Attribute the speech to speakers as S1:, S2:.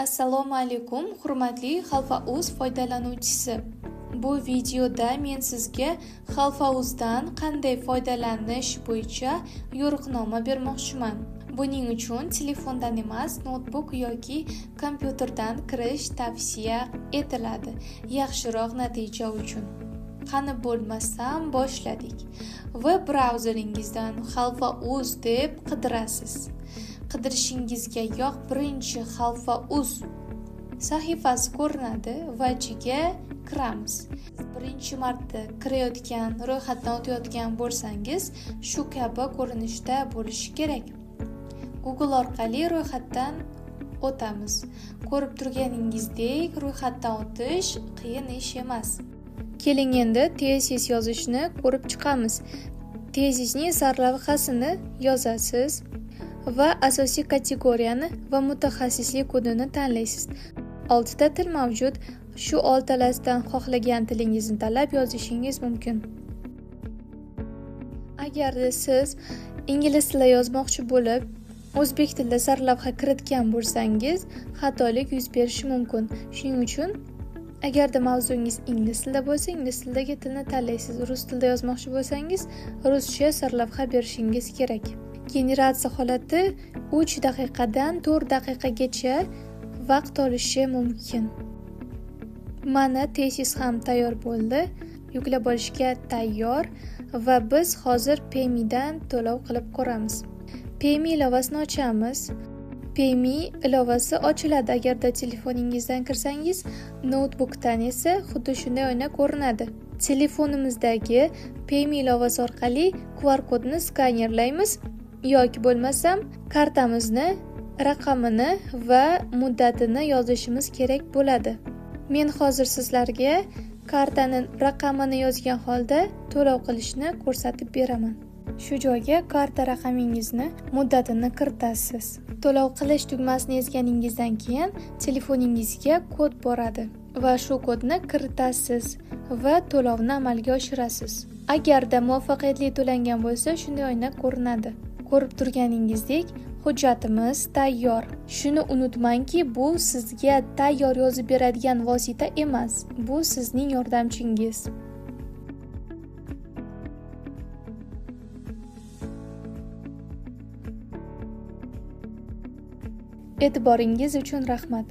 S1: Assalomu alaykum, hurmatli Xalfa.uz foydalanuvchisi. Bu videoda men sizga Xalfa.uzdan qanday foydalanish bo'yicha yo'riqnoma bermoqchiman. Buning uchun telefondan emas, noutbuk yoki kompyuterdan kirish tavsiya etiladi, yaxshiroq natija uchun. Qani bo'lmasam boshladik. Web brauzeringizdan Xalfa.uz deb qidirasiz. Qidirishingizga yoq birinchi Xalfa.uz sahifasi ko'rinadi va ichiga kiramiz. Birinchi marta kirayotgan, ro'yxatdan o'tayotgan bo'lsangiz, shu kabi ko'rinishda bo'lishi kerak. Google orqali ro'yxatdan o'tamiz. Ko'rib turganingizdek, ro'yxatdan o'tish qiyin ish emas. Keling endi tezis yozishni ko'rib chiqamiz. Tezisning sarlavhasini yozasiz va asosiy kategoriyani va mutaxassislik kodini tanlaysiz. 6 ta til mavjud. Shu oltalasidan xohlagan tilingizni tanlab yozishingiz mumkin. Agarda siz ingliz tilida yozmoqchi bo'lib, o'zbek tilida sarlavha kiritgan bo'lsangiz, xatolik yuz berishi mumkin. Shuning uchun agarda mavzungiz ingliz tilida bo'lsa, ingliz tilidagi tilni tanlaysiz. Rus tilida yozmoqchi bo'lsangiz, ruscha sarlavha berishingiz kerak. Generatsiya holati 3 daqiqadan 4 daqiqagacha vaqt olishi mumkin. Mana tezis ham tayyor bo'ldi, yuklab olishga tayyor va biz hozir Payme'dan to'lov qilib ko'ramiz. Payme ilovasini ochamiz. Payme ilovasi ochiladi agarda telefoningizdan kirsangiz, noutbukdan esa xuddi shunday oyna ko'rinadi. Telefonimizdagi Payme ilovasi orqali QR kodni skanerlaymiz yoki bo'lmasam kartamizni raqamini va muddatini yozishimiz kerak bo'ladi. Men hozir sizlarga kartaning raqamini yozgan holda to'lov qilishni ko'rsatib beraman. Shu joyga karta raqamingizni, muddatini kiritasiz. To'lov qilish tugmasini ezganingizdan keyin telefoningizga kod boradi va shu kodni kiritasiz va to'lovni amalga oshirasiz. Agarda muvaffaqiyatli to'langan bo'lsa, shunday oyna ko'rinadi. Ko'rib turganingizdek, hujjatimiz tayyor. Shuni unutmangki, bu sizga tayyor yozib beradigan vosita emas. Bu sizning yordamchingiz. E'tiboringiz uchun rahmat.